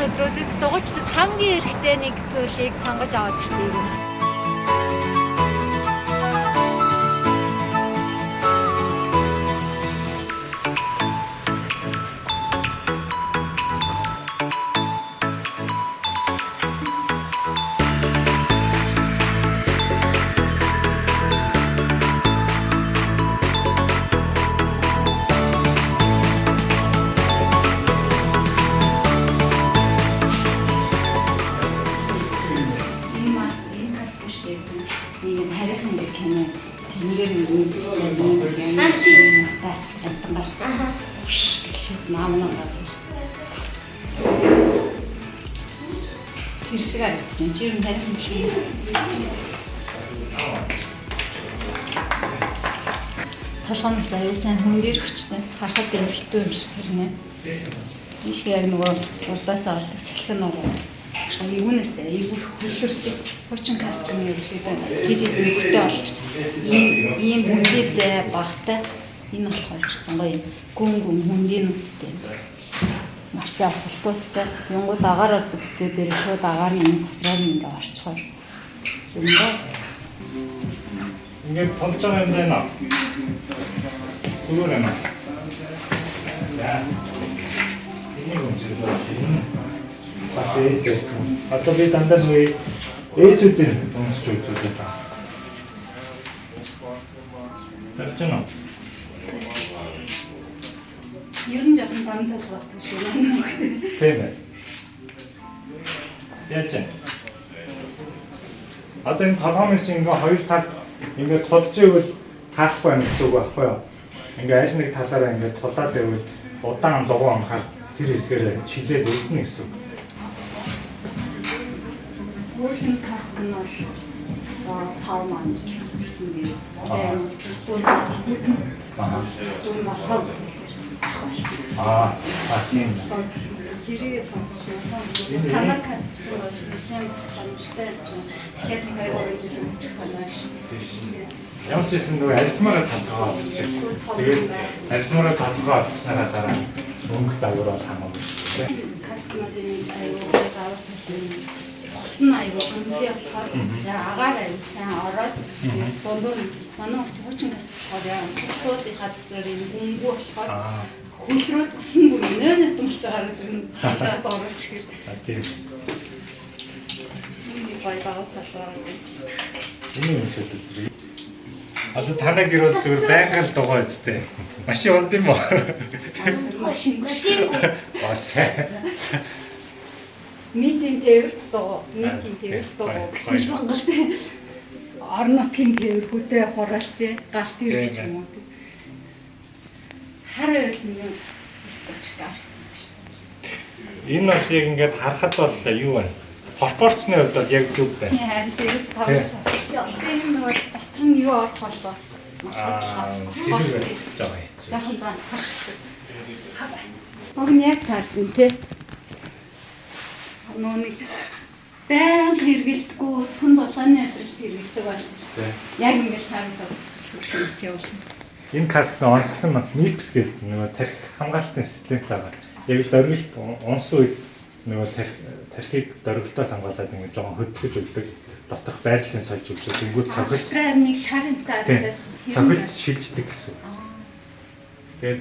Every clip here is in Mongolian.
Энэ өдрүүдэд дугуйчдад хамгийн хэрэгтэй нэг зүйлийг сонгож аваад ирсэн юм. Энэ мас энэ каск биш гэдэг. Нэг юм харийнхан ингээ кино. Тэрнгээр нэг юм юм та амтан гарч. Гэл шууд нам нам гарч. Тэр шиг харагдаж байна. Чи ер нь харийнхан кино. Толгоноос аюу сайн хүн дээр хүчтэй. Харахад юм битүү юм шиг хэрнээ. Ийшээ яг нөгөө урдаас ордог сэлхэн нуруу. Юунаас айгүй хөлөртэй. Хуучин каск нь ерөнхийдөө хэд хэд мөнгөтэй олж. Ийм хүндий зай багтай. Энэ болохоор хэрцэн гоё юм. Гүн гүн хүндий нүдтэй юм. Марсаа хултуудтай. Юнгууд агаар ордог хэсгүүдээр шууд агаар нь энэ завсраар нь ингээ орчхоор. Юм даа. Ингээд тулж байгаа юм байна. Зүгээр байна. За. Энийг өмсөж байна. Энэ бас эс ярьсан. Одоо би дандаа нөгөө эсүүдээр өмсөж үзүүлээ та. Тарч байна уу? Ер нь жоохон дан толгойтой шүү. Тийм ээ. Яаж вэ? Одоо энэ толгойн чинь ингээ хоёр талд ингээ тулж ивэл таахгүй байх гэсэн үг байхгүй юу? Ингээ аль нэг талаараа ингээ тулаад байвал удаан дугуй амхаар тэр хэсгээрээ чилээд өвдөнө гэсэн үг. Өөрхийн каск нь бол 5 манж гэсэн би. Одоо дотор Аа. дотор молгоо үзүүлэхээр ах болсон. Аа, а тийм. Тэрийг тооцож Энэ- байна. Танаа каск ч бол нэлээд бас чанартай юм чинь. Тэгэхээр нэг 2 3 жил өмсчих санаа биш. Ямар ч байсан нөгөө арзмаараа тодорхой олгож. Тэгээд арзмаараа тодорхой олгосныхаа дараа өнгө загвар бол хамаагүй шүү дээ. Каскнуудын нэг аюу давуу тал нь голт нь аюу гэмзий болохоор яг агаар аюу сайн ороод дундуур нь манай хүүхд хуучин каск болохоор яг хөлрүүдийнхаа завсраар юм гүнгүү болохоор Аа, хөлрүүд өсөн бүр нөө нөтөн болж байгаа тэр нь хажаад ороод ирэхээр а тийм. нэг гоё давуу тал байгаа. Энийг өмсөд үзье. Одоо танай гэр бол зүгээр байнга л дугуй үстэй. Машин унд юм уу? Машин Бас. нийтийн тээвэр дугуй, нийтийн тээвэр дугуй гэсэн сонголт. Орон нутгийн тээвэр хөдөө хураал тий, гал тээвэр ч юм уу тий. Хар байвал нэг юм скотч гар шүү дээ. Энэ бол яг ингээд харахад бол юу вэ? Пропорцны хувьд бол яг зүг байна. Тийм харин тэрээс тавьж. Тэгээ энэ нөгөө дотор нь юу орох болов? Аа, тэр жоо хэцүү. Жохон зан харах шүү. Уг нь яг таарч ин тий. Нөө нэг байнга хэргэлдэггүй цун долооны ажилд хэргэлдэг бол Тий. яг ингээд тааруулаад өгчих юм явуулна. Энэ каск нь онцлог нь MIPS гэдэг нөгөө тархи хамгаалтын системтэй байгаа. Яг л дөрвөлт унсан үед нөгөө тархийг дөрвөлтөөс хамгаалаад ингээд жоохон хөдөлгөж өгдөг. Доторх байрлалын сольж өгдөг. Тэнгүүд цохилт Тэр нэг шар юмтай Тийм. байсан. Цохилт шилждэг гэсэн үг. Тэгээд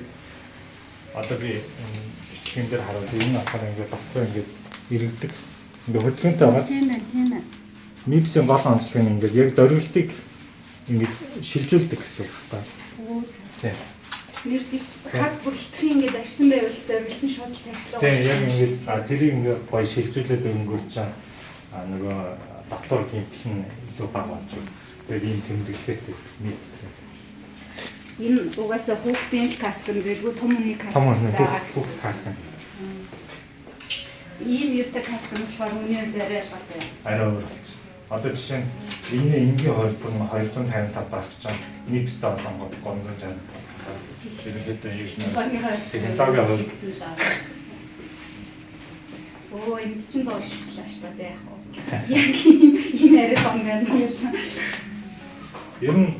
одоо би энэ бичлэгэн дээр харуул энэ болохоор ингээд дотор ингээд иргэдэг. Ингээд хөдөлгөөнтэй байгаа. Тийм ээ, тийм ээ. MIPS-ийн гол онцлог нь ингээд яг дөрвөлтийг ингээд шилжүүлдэг гэсэн үг байна. Оо зэ. Тийм. Нэр тийш каск бүр хитрхи ингээд барьсан байвал дөрвөлтөн шууд л тархилаа. Тийм яг ингээд тэрийг ингээд гоё шилжүүлээд өгөнгүүт чинь нөгөө дотор гэмтэл нь илүү бага болж байгаа. Тэгээд ийм тэмдэглэхтэй MIPS. Энэ угаасаа хүүхдийн л каск нь гэлгүй том хүний каск Том хүний байгаа бүх гэсэн. каск нь Ийм юутай каск нь болохоор хүний хувьд арай ялгаатай. арай өөр болчихсон. Одоо жишээ нь энэний энгийн хувилбар нь 255 байх чинь MIPS-тэй болонгод 365. Ерөнхийдөө яг Технологийн технологийн хувьд Өө энд чинь дуудлчлаа шүү дээ яг уу. Яг ийм арай том байна гэл. ер нь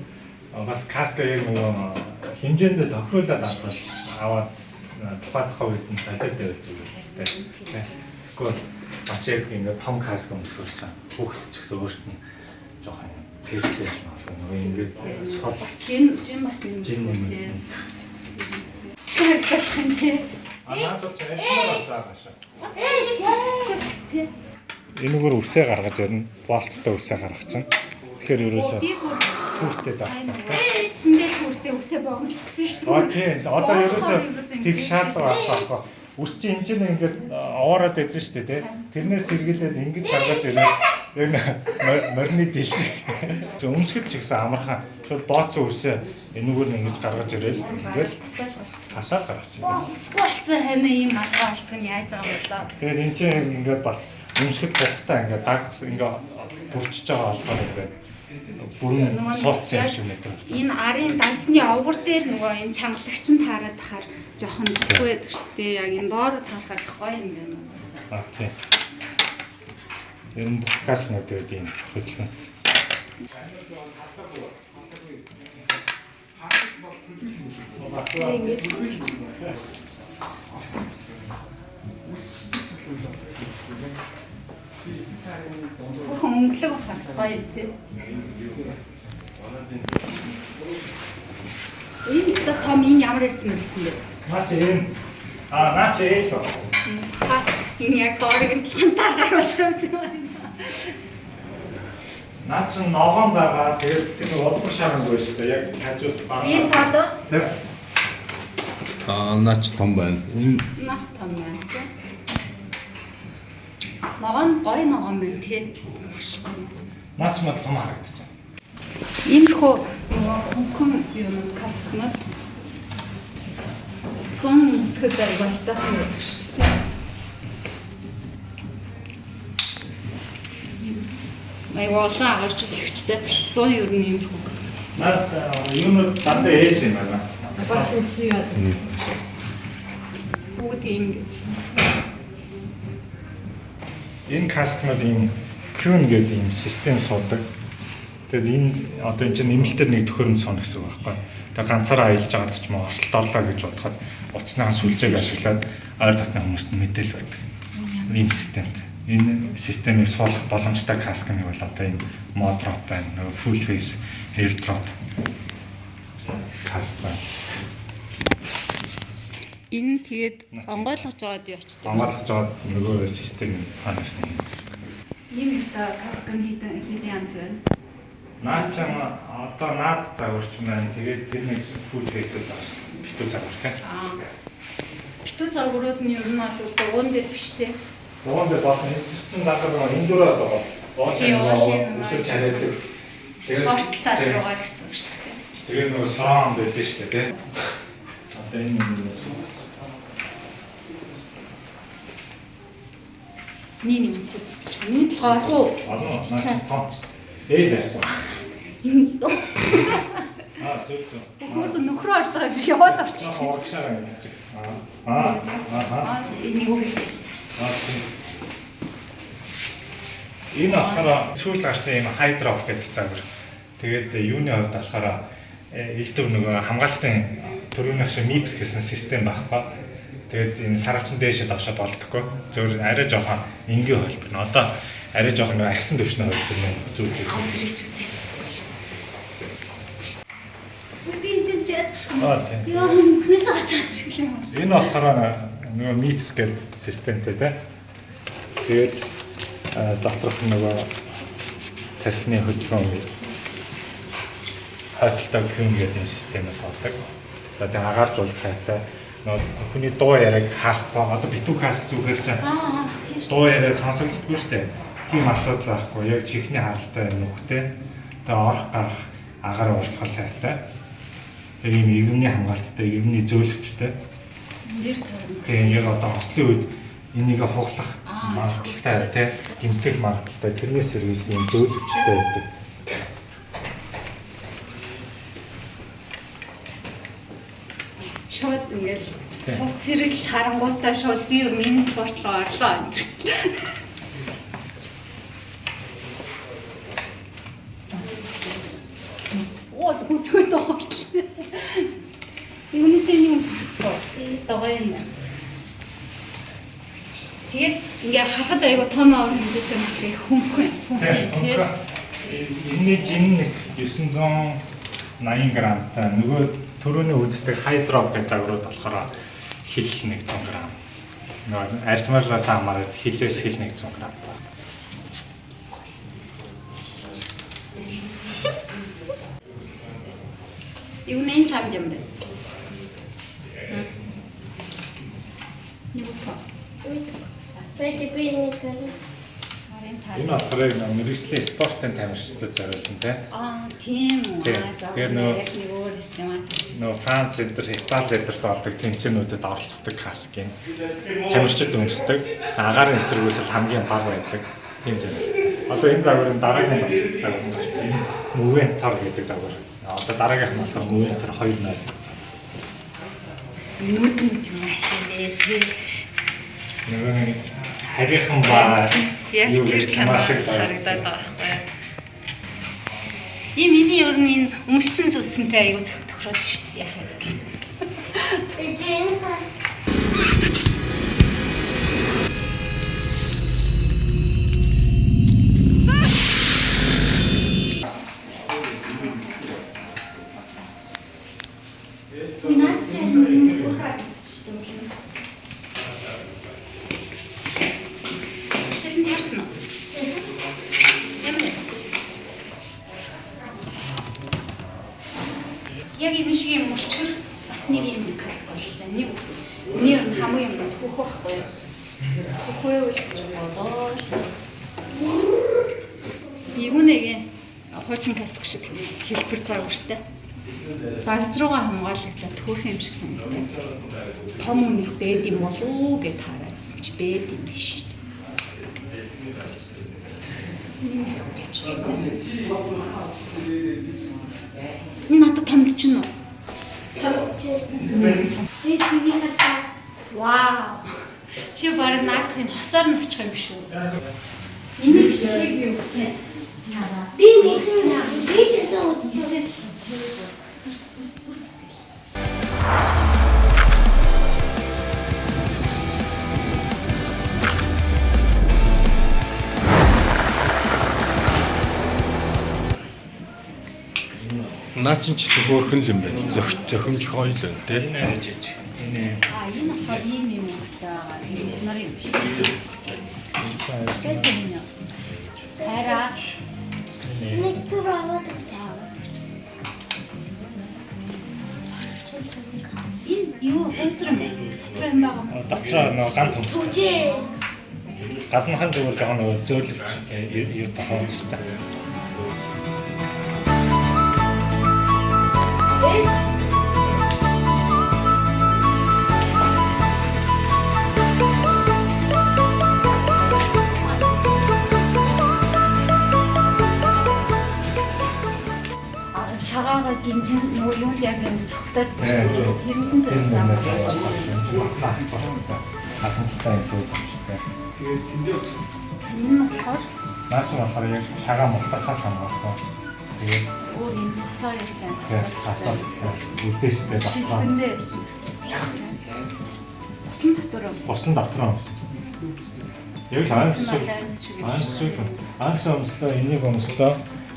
бас каска яг нөгөө хэмжээндээ тохируулаад авах аваад тухай тухай үед нь солиод байвал зүгээр л дээ. Тэ. Тэгэхгүй бол бас яг ингээд том каск өмсгөл чам. Хүүхэд ч гэсэн өөрт нь жоохон юм хэрэгтэй юм байна. Нөгөө ингээд сул Бас жин жин бас нэмж жин тийм. нэмэх. Жижиг харагдах юм тий. А наад бол чи арьсаар бас байгаа шээ. Нэг жижиг юм шүү тий. Энэгээр үсээ гаргаж ирнэ. Болттой үсээ гаргах чинь. Тэгэхээр ерөөсөө Би бүр түүхтэй даа. сайн нөгөө дээр хүртээ үсээ богиносгосон шүү Аа дээ. тийм. Одоо ерөөсөө тэг шаардлага байхгүй. Үс чинь энэ чинь ингээд овоороод байдсан шүү дээ, тий. Тэрнээс сэргийлээд ингэж гаргаж ирээд яг морины диш. Зөв өмсгөл ч гэсэн амархан. Шууд бооцсон үсээ энэгээр нь ингэж гаргаж ирээл ингээл хасаал гаргачих. Өсгүй болсон ханаа ийм алгаа болтго нь яаж байгаа юм болоо. Тэгээд энэ чинь ингээд бас өмсгөл тухтаа ингээд дагц ингээд бүрчж байгаа болохоор ингээд бүрэн суудсан юм шиг мэдрэмж. Энэ арын дагцны овгор дээр нөгөө энэ чангалагч нь таарад тахаар жоохон тухгүй байдаг шүү дээ. Яг энэ доор таарахаар их гоё юм байна бас. Аа тийм. Энэ бүх каскнууд тэгээд ийм хөдөлгөөн. Тэгээ ингэж Хөрхөн өнгөлөг болохоор бас гоё юм тий. Энэ өстө том энэ ямар ирсэн мэрсэн бэ? Наа чи энэ аа наа чи ээл ба. Ха энэ яг доорыг нь талхан тааргаар болоо юм байна. Наа чи ногоон байгаа. Тэгээд тэр улбар шаранг байсан шүү дээ. Яг хажууд баг. Энэ таад Тэр Аа наач том байна. Энэ нас том байна тий. Ногоон гоё ногоон байна тий. Маш гоё. наа чи мал том харагдчих. Иймэрхүү нөгөө хөнгөн юм каскнууд 100 өмсгöd аягүй айтайхан байдаг шүү дээ. Аягүй олон агаар чөлөгчтэй 100 ер нь иймэрхүү каск. Наа юунууд дандаа ээл юм байна. Бас үсэн юу байна. Бүгд ийм гэсэн. Энэ каскнууд ийм Qn гэдэг ийм систем суудаг. Тэгээд энэ одоо энэ чинь нэмэлтээр нэг төхөөрөмж сууна гэсэн үг байхгүй. Тэгээд ганцаараа аялж байгаад ч юм уу осолд орлоо гэж бодоход утасныхаа сүлжээг ашиглаад ойр дотны хүмүүст нь мэдээлэл өгдөг. Ийм системтэй. Энэ системийг суулгах боломжтой каск нэг бол одоо энэ Modrop байна, нөгөө full face airdrop каск байна. Энэ тэгээд онгойлгож байгаад юу очтой. Онгойлгож байгаа нөгөө систем ханаас нэг юм. Ийм их та каск нь хэдэн хэдэн янз байна. Наа чам одоо наад загварч байна. Тэгээд тэр нэг full face-үүд байгаа шүү. Битүү загвар тийм. Аа. Битүү загварууд нь ер нь бол дугуун дээр биш те. Дугуун дээр болно. Энэ чинь загвар нөгөө энэ дөрөв одоо уул Тийм, уулын үсэр чарайдаг. Спорт тал руугаа гэсэн үг шүү дээ. Тэгээд нөгөө сорон байдаг шүү дээ тийм. Одоо энэ юм. Миний нэг юмсад үзчих. Миний толгой уу. Одоо наа чи том. Ээл ярьсан. Аа зөв зөв. Хөөрхөн нөхрөө орж байгаа юм шиг яваад орчих. Урагшаа ингэж. Аа. Аа. Аа энийг өөр. Аа тийм. Энэ болохоор сүүл гарсан юм high drop гэдэг загвар. Тэгээд юуны хувьд болохоор элдв нөгөө хамгаалтын түрүүнийх шиг MIPS гэсэн систем байхгүй. Тэгээд энэ сарвчин дээшээ доошоо болдоггүй. Зөвхөн арай жоохон энгийн хөлбөр нь. Одоо арай жоохон нөгөө ахисан төвшний хөлбөр нь зүүж Аа өгсөн. тэрийг ч үзье. Би энэ чинь яаж гарах юм? Аа тийм. Йоо нүхнээс гарч байгаа юм шиг л юм. Энэ болохоор нөгөө MIPS гэдэг системтэй тий. Тэгээд доторх нөгөө тархины хөдөлгөөн хайталтай Q гэдэг энэ системээс олдог. За тэгээ агааржуулах сайтай нөгөө хүний дуу яриаг хаахгүй одоо битүү каск зүгээр чинь Аа тийм шүү. дуу яриа сонсогддоггүй шүү дээ. Тийм асуудал байхгүй. Яг чихний харалтай нүхтэй. Тэгээ орох гарах агаар урсгал сайтай. Тэгээ ийм иргэний хамгаалттай, иргэний зөөлөвчтэй. Нэр тойрно. Тэгээ яг одоо ослын үед энийг хуглах Аа, магадлалтай тий гэмтэх магадлалтай тэрнээс сэргийлсэн юм зөөлөвчтэй байдаг. Шууд ингээл Тийм. хувц зэрэг харангуйтаа шууд би юу мини спорт руу орлоо энэ. Оо хүзгүүд орлоо. Юуны чи энийг өмсөж үзэх үү? Гоё юм байна. Тэгээд ингээ харахад айгу том овор хэмжээтэй мөртлөө их хөнгөн. Хөнгөн тийм. Энэний жин нэг 980 грамтай. Нөгөө түрүүний үздэг хайдроп гэх загварууд болохоор хил 100 грамм. Нөгөө арзмарлаас хамаарат хилээс хил 100 грамм. Юу нэ чамд юм бэ? Нэг үзэх. Би нэг. Энэ болохоор нэг мэргэжлийн спортын тамирчдад зориулсан тий. Аа, тийм үү. Тэгэхээр нөгөө яг нэг өөр хэсэг юм аа. Нөгөө Франц эдэр, Итали эдэрт олдог тэмцээнүүдэд оролцдог каск юм. Тамирчид өмсдөг. Агаарын эсэргүүцэл хамгийн бага байдаг. Тийм зэрэг. Одоо энэ загварын дараагийн бас загвар гарсан. Энэ Moventer гэдэг загвар. Одоо дараагийнх нь болохоор Moventer 2.0 гэдэг загвар. Нүдэнд юм аашаа тий. Нөгөө нэг харийнхан ба яг тэр кино харагдаад байгаа байхгүй юу? Ийм миний ер нь энэ өмссөн зүтсэнтэй аягүй тохироод шүү дээ. Яах юм бэ? Би наад чи харин бүр харагдчих шүү дээ. Тэр нь харсан уу? Ямар вэ? Яг энэ шиг юм мөрчгөр бас нэг юм каск боллоо. Нэг үзье. Миний юм хамгийн юм бол хөх байхгүй юу? Хөхөө үл гэж бодоол. Игүнэгийн хуучин каск шиг хэлбэр загвартай. Багц руугаа хамгаалагдаад хөөрхөн юм шиг санагдаад. Том үнийх бэд юм болов уу гэд хараадсан чи бэд юм биш. Энэ надад томд чинь үү? Вау. Чи бараг наадахын хосоор навчих юм шүү. Миний бичлэгийг би үзсэн. Би мэдсэн. Би ч гэсэн үзсэн. Түс түс түс. Наа чинь ч гэсэн хөөрхөн л юм байна. Зохимж гоё л байна тий. Энэ арай жижиг. Энэ А энэ болохоор ийм юм өнгөтэй байгаа. Энэ нар юм биш үү? Тэгээд юм яа. Хайраа. Нэг түр аваад өгч. Энэ юу хөөцөр юм бэ? Дотор юм байгаа юм уу? Дотроо нөгөө ган том. Түжээ. Гаднах нь зүгээр жоохон нөгөө зөөлөж юу тохиолдолтой. Шагаага гинжин нөгөө юунд яг юм цогтоод тэрнэн зориулсан. Хатантай юм зүйл юм шиг. Тэгээд тэндээ Энэ нь болохоор наач нь болохоор яг шагаа мултрахаас хамгаалсан. Тэгээд өөр юм тосоо юм сайн. Тийм, үдээстэй дотроо. Шилбэндээ явчих гэсэн. Гутлан дотор. Гутлан дотор өмсөн. Яг л аимшиг. Аимшиг. Аимшиг өмслөө, энийг өмслөө.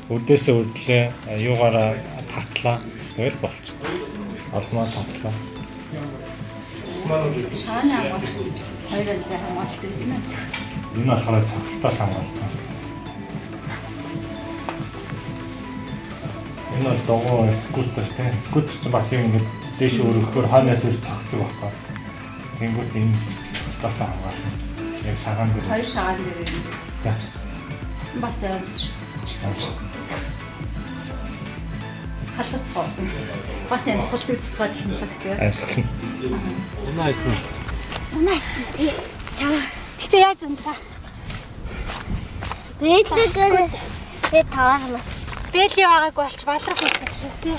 Үдээсээ үдлээ, юугаараа татлаа. Тэгэл болчих. Олмоо татлаа. Шааны хамгаалт гэж хоёр янзын хамгаалт гэдэг юм. Энэ болохоор цогцолтоос хамгаалт. Энэ бол дугуй скутер тийм. Скутер чинь бас юм ингээд дээш өргөхөөр хойноос ир цогцдог байхгүй. Тэнгүүт энэ цогцолтоос хамгаална. Яг шагаан дээр. Хоёр шагаан дээр. Тийм. Бас аимшиг. Халууцгаа. Бас амьсгалдаг тусгай технологи тийм. Амьсгал. Унаа хайсан. Унаа хайсан. Чамаа. Гэтэ яаж ундлаа? Бэлэг тэгээ таваарна. Бэли байгаагүй болч балрах юм шиг тий.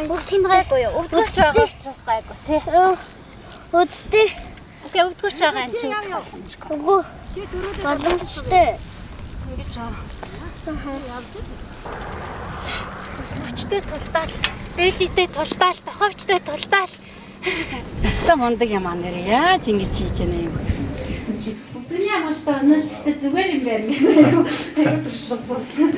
Бүгд тийм гайгүй юу? Өвдгөрч байгаа учраас гайгүй тий. Өвддөг. Окей, өвдгөрч байгаа юм чи өвдөх боломжгүй. Үгүй. Боломжтой. Ингэж аа. Хүчтэй тулдаал, бэлитэй тулдаал, тоховчтой тулдаал. Өстө мундаг юм аа нэр. Яаж ингэж хийж яана юм. Шагааны амгалтай өнөө л өстэй зүгээр юм байна гэх айгу туршлага суусан.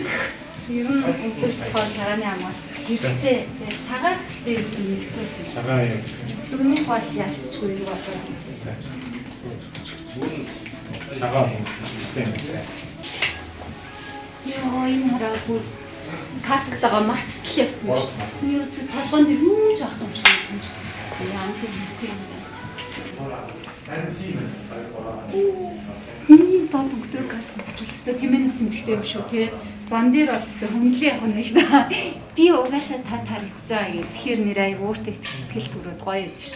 Ер нь өдөр болохоор шагааны амгалт хэрэгтэй. Тэгээ шагаа гэхдээ юу мэдэхгүйсэн. Шагаа юм. Дүгнэх бол ялцчгүй юу болоо. Шагаа юм. Хэрэгтэй юм байна. Йоо, энэ хараа бүр касктайгаа марттал явсан юм шиг. Би ерөөсөө толгойн дээр юу ч авах юм шиг юм шиг. Янз бүрийн юм байна. Харин тийм ээ. Ийм доод өнгөтэй каск өмсчүүл өстой тэмээнэс тэмдэгтэй юм шүү тий. Зам дээр бол өстой хөндлөө явах нь шүү дээ. Би угаасаа та тарагдж байгаа гэх. Тэгэхээр нэр аяг өөртөө итгэл төрөөд гоё юм шүү.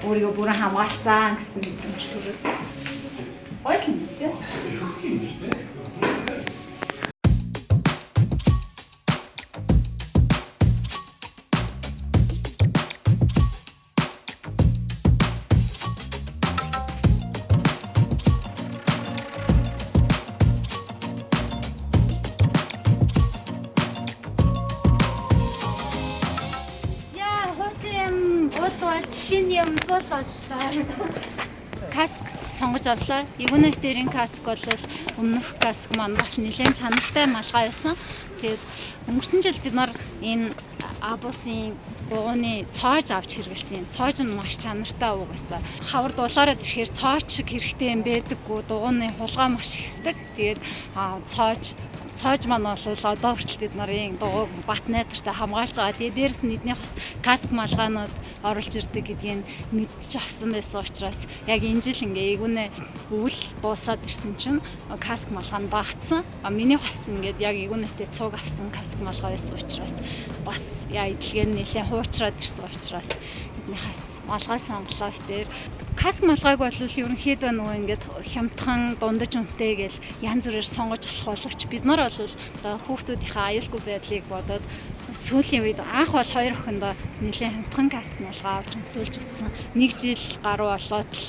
Өөрийгөө бүрэн хамгаалцсан гэсэн мэдрэмж төрөөд. Гоё л юм тий. За хуучин юм уулгаад шинэ юм зул боллоо. Каск сонгож авлаа. Эгүнэх дээрийн каск бол өмнөх каск маань бас нэлээд чанартай малгай байсан. Тэгээд өнгөрсөн жил бид нар энэ Абусын бугууны цоож авч хэрэглэсэн. Цоож нь маш чанартай угаасаа. Хавар дулаараад ирэхээр цоож шиг хэрэгтэй юм байдаггүй. Дугууны хулгай маш ихсдэг. Тэгээд цоож маань бол одоо хүртэл бид нарын дугуйг бат найдвартай хамгаалж байгаа. Тэгээд дээрэс нь эднийх бас каск малгайнууд оруулж ирдэг гэдгийг мэдчих авсан байсан учраас яг энэ жил ингээ эгүнэ өвөл дуусаад ирсэн чинь каск малгай нь багтсан. А миний бас ингээд яг эгүнэтэй цуг авсан каск малгай байсан учраас бас яа эдлэгээ нь нэлээ хуучраад ирсэн учраас эднийхээс малгай сонголоо дээр каск малгайг бол ерөнхийдөө нөгөө ингээд хямдхан дундаж үнэтэй гэл янз бүрээр сонгож авах боловч бид нар бол одоо хүүхдүүдийнхээ аюулгүй байдлыг бодоод сүүлийн үед анх бол хоёр охиндоо нэлээд хямдхан каск малгай авч өмсүүлж утсан. Нэг жил гаруй болоод л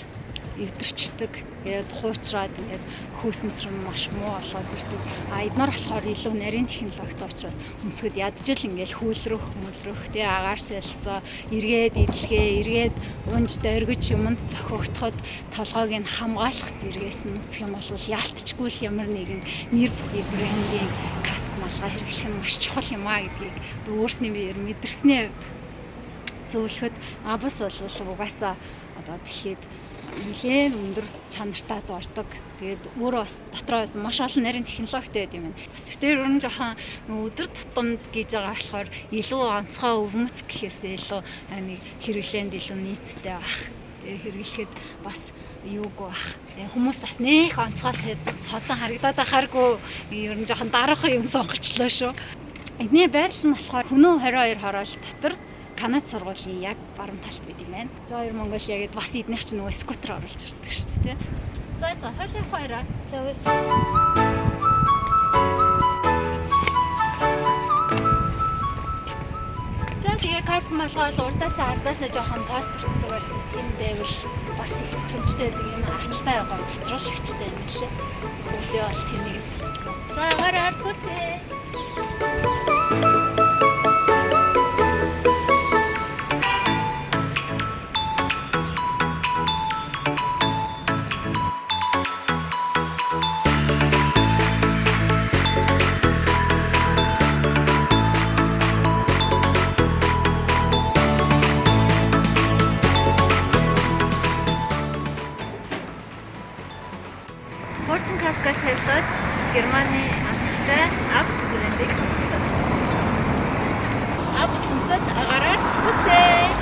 эвдэрчдэг. Тэгээд хуучраад ингээд хөөсөнцөр маш муу болоод ирдэг. А эднэр болохоор илүү нарийн технологитой учраас өмсгöd ядаж л ингээд хөөлрөх, мөлрөх, тэгээ агаар солилцоо, эргээд идэлгээ, эргээд унж дөргиж юмд цохигдоход толгойг нь хамгаалах зэргээс нь үзэх юм бол яалтчгүй л ямар нэгэн нэр бүхий брендийн каск малгай хэрэглэх нь маш чухал юм а гэдгийг өөрсний биеэр мэдэрсний хувьд зөвлөхөд Абус бол угаасаа одоо дэлхийд нэлээд өндөр чанартай дордог. Тэгээд өөрөө бас дотроо маш олон нарийн технологитой байд юм байна. Бас тэр өрн жоохон өдөр тутамд гэж байгаа болохоор илүү онцгой өвмөц гэхээсээ илүү нэг хэрэглээнд илүү нийцтэй байх. Тэгээд хэрэглэхэд бас юугүй бах. Хүмүүс бас нэх онцгой содон харагдаад ахааргүй ер нь жоохон дараахан юм сонгочлоо шүү. Эдний байрлал нь болохоор Хүнөө 22 хороол дотор Канад сургуулийн яг баруун талд байд юм байна. Joy Mongolia гэдээ бас эднийх чинь нөгөө скутер оруулж ирдэг шүү дээ. За за хойлох хоёроо. За тэгээ каск малгай бол урдаасаа ардаасаа жоохон паспорттой бол тийм байвал бас их тохиромжтой байдаг юм арталтай байгаа цэцруулагчтай юм лээ. Би бол тэмээгээс санацсан. За агаар ардгүйцээ. Хуучин каскаас солиод Германы алдартай Абс брендийг өмсөд. Абс өмсөд агаараар хүсээ.